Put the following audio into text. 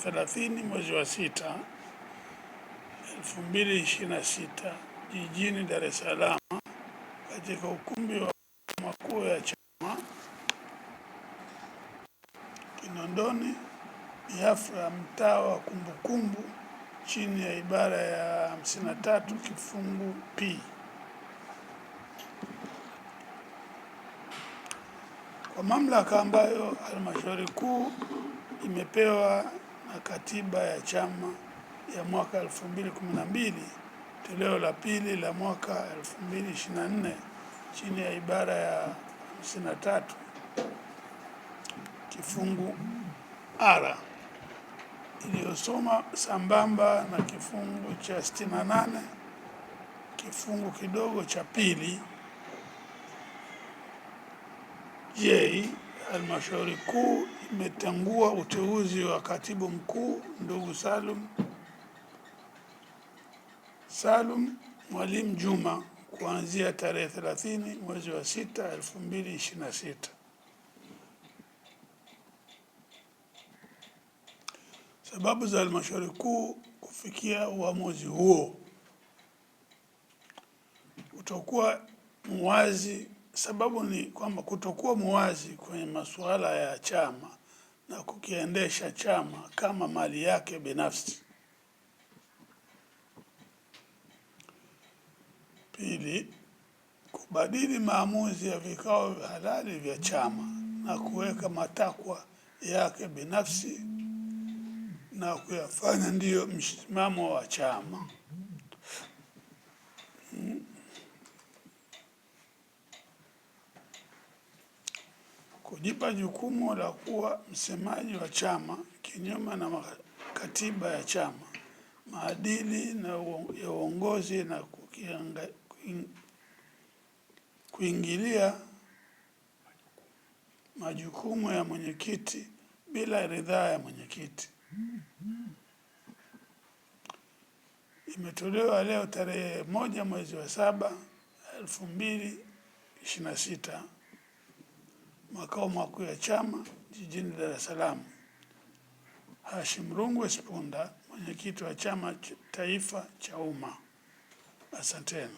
30 mwezi wa 6 2026 jijini Dar es Salaam katika ukumbi wa makuu ya chama Kinondoni Biafra, mtaa wa Kumbukumbu, chini ya ibara ya 53 kifungu P. Kwa mamlaka ambayo halmashauri kuu imepewa na katiba ya chama ya mwaka 2012 toleo la pili la mwaka 2024 chini ya ibara ya 53 kifungu R iliyosoma sambamba na kifungu cha 68 kifungu kidogo cha pili J, Halmashauri Kuu imetangua uteuzi wa Katibu Mkuu ndugu Salum Mwalimu Juma kuanzia tarehe 30 mwezi wa 6 2026. Sababu za Halmashauri Kuu kufikia uamuzi huo: kutokuwa muwazi. Sababu ni kwamba kutokuwa muwazi kwenye masuala ya chama na kukiendesha chama kama mali yake binafsi. Pili, kubadili maamuzi ya vikao halali vya chama na kuweka matakwa yake binafsi na kuyafanya ndiyo msimamo wa chama. Kujipa jukumu la kuwa msemaji wa chama kinyume na katiba ya chama, maadili na ya uongozi na kuingilia majukumu ya mwenyekiti bila ridhaa ya mwenyekiti. Imetolewa leo tarehe 1 mwezi wa 7 2026 makao makuu ya chama jijini Dar es Salaam. Hashim Rungwe Spunda, mwenyekiti wa chama taifa cha umma. Asanteni.